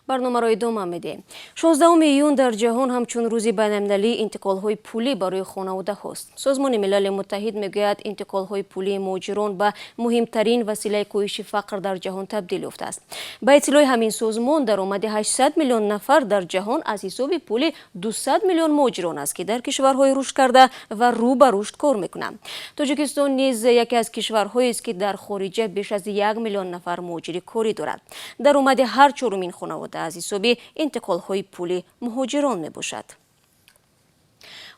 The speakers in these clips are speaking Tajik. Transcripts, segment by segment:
Барномаро идома медиҳем. 16 июн дар ҷаҳон ҳамчун рӯзи байналмилалии интиқолҳои пулӣ барои хонаводаҳост. Созмони Милали Муттаҳид мегӯяд, интиқолҳои пулии муҳоҷирон ба муҳимтарин василаи коҳиши фақр дар ҷаҳон табдил ёфтааст. Ба иттилои ҳамин созмон, даромади 800 миллион нафар дар ҷаҳон аз ҳисоби пули 200 миллион муҳоҷирон аст, ки дар кишварҳои рушдкарда ва рӯ ба рушд кор мекунанд. Тоҷикистон низ яке аз кишварҳоест, ки дар хориҷа беш аз 1 миллион нафар муҳоҷири корӣ дорад. Даромади ҳар чорумин хонавода аз ҳисоби интиқолҳои пули муҳоҷирон мебошад.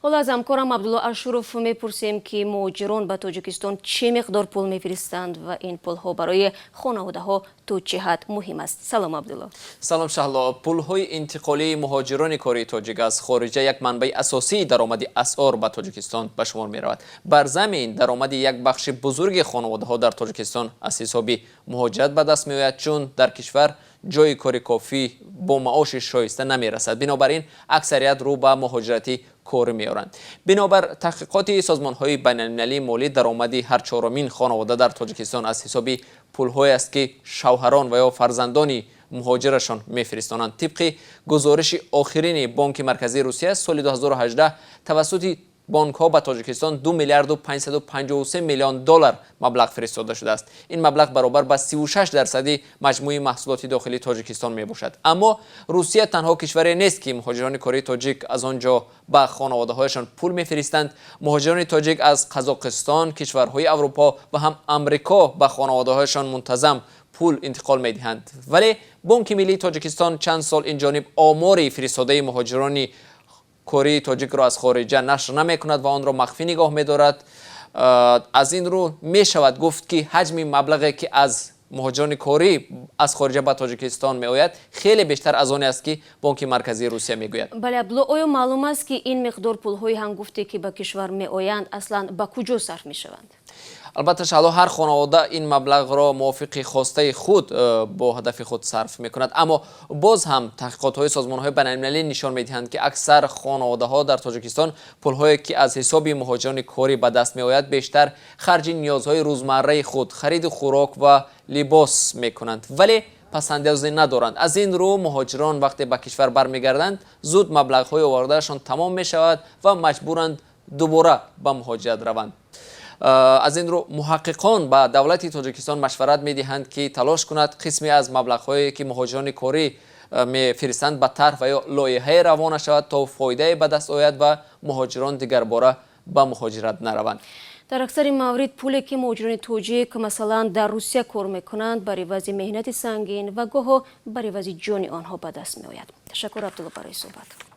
Ҳоло аз ҳамкорам Абдулло Ашуров мепурсем, ки муҳоҷирон ба Тоҷикистон чӣ миқдор пул мефиристанд ва ин пулҳо барои хонаводаҳо то чӣ ҳад муҳим аст. Салом, Абдулло. Салом, Шаҳло. Пулҳои интиқолии муҳоҷирони кории тоҷик аз хориҷа як манбаи асосии даромади асъор ба Тоҷикистон ба шумор меравад. Бар замин даромади як бахши бузурги хонаводаҳо дар Тоҷикистон аз ҳисоби муҳоҷират ба даст меояд, чун дар кишвар ҷойи кори кофӣ бо маоши шоиста намерасад. Бинобар ин аксарият рӯ ба муҳоҷирати корӣ меоранд. Бинобар таҳқиқоти созмонҳои байналмилалии молӣ, даромади ҳар чорумин хонавода дар Тоҷикистон аз ҳисоби пулҳое аст, ки шавҳарон ва ё фарзандони муҳоҷирашон мефиристонанд. Тибқи гузориши охирини Бонки Марказии Русия, соли 2018 тавассути бонкҳо ба Тоҷикистон 2 миллиарду 553 миллион доллар маблағ фиристода шудааст. Ин маблағ баробар ба 36 дарсади маҷмӯи маҳсулоти дохилии Тоҷикистон мебошад. Аммо Русия танҳо кишваре нест, ки муҳоҷирони кории тоҷик аз он ҷо ба хонаводаҳояшон пул мефиристанд. Муҳоҷирони тоҷик аз Қазоқистон, кишварҳои Аврупо ва ҳам Амрико ба хонаводаҳояшон мунтазам пул интиқол медиҳанд. Вале Бонки Миллии Тоҷикистон чанд сол инҷониб омори фиристодаи муҳоҷирони кории тоҷикро аз хориҷа нашр намекунад ва онро махфӣ нигоҳ медорад. Аз ин рӯ мешавад гуфт, ки ҳаҷми маблағе, ки аз муҳоҷирони корӣ аз хориҷа ба Тоҷикистон меояд, хеле бештар аз оне аст, ки Бонки Марказии Русия мегӯяд. Бале, Абдулло, оё маълум аст, ки ин миқдор пулҳои ҳангуфте, ки ба кишвар меоянд, аслан ба куҷо сарф мешаванд? Албатта, Шаҳло, ҳар хонавода ин маблағро мувофиқи хостаи худ бо ҳадафи худ сарф мекунад. Аммо боз ҳам таҳқиқотҳои созмонҳои байналмилалӣ нишон медиҳанд, ки аксар хонаводаҳо дар Тоҷикистон пулҳое, ки аз ҳисоби муҳоҷирони корӣ ба даст меояд, бештар харҷи ниёзҳои рӯзмарраи худ, хариди хӯрок ва либос мекунанд, вале пасандозе надоранд. Аз ин рӯ муҳоҷирон вақте ба кишвар бармегарданд, зуд маблағҳои овардаашон тамом мешавад ва маҷбуранд дубора ба муҳоҷират раванд. Аз ин рӯ муҳаққиқон ба давлати Тоҷикистон машварат медиҳанд, ки талош кунад қисме аз маблағҳое, ки муҳоҷирони корӣ мефиристанд, ба тарҳ ва ё лоиҳае равона шавад, то фоидае ба даст ояд ва муҳоҷирон дигарбора ба муҳоҷират нараванд. Дар аксари маврид пуле, ки муҳоҷирони тоҷик, масалан, дар Русия кор мекунанд, бар ивази меҳнати сангин ва гоҳо бар ивази ҷони онҳо ба даст меояд. Ташаккур, Абдулло, барои суҳбат.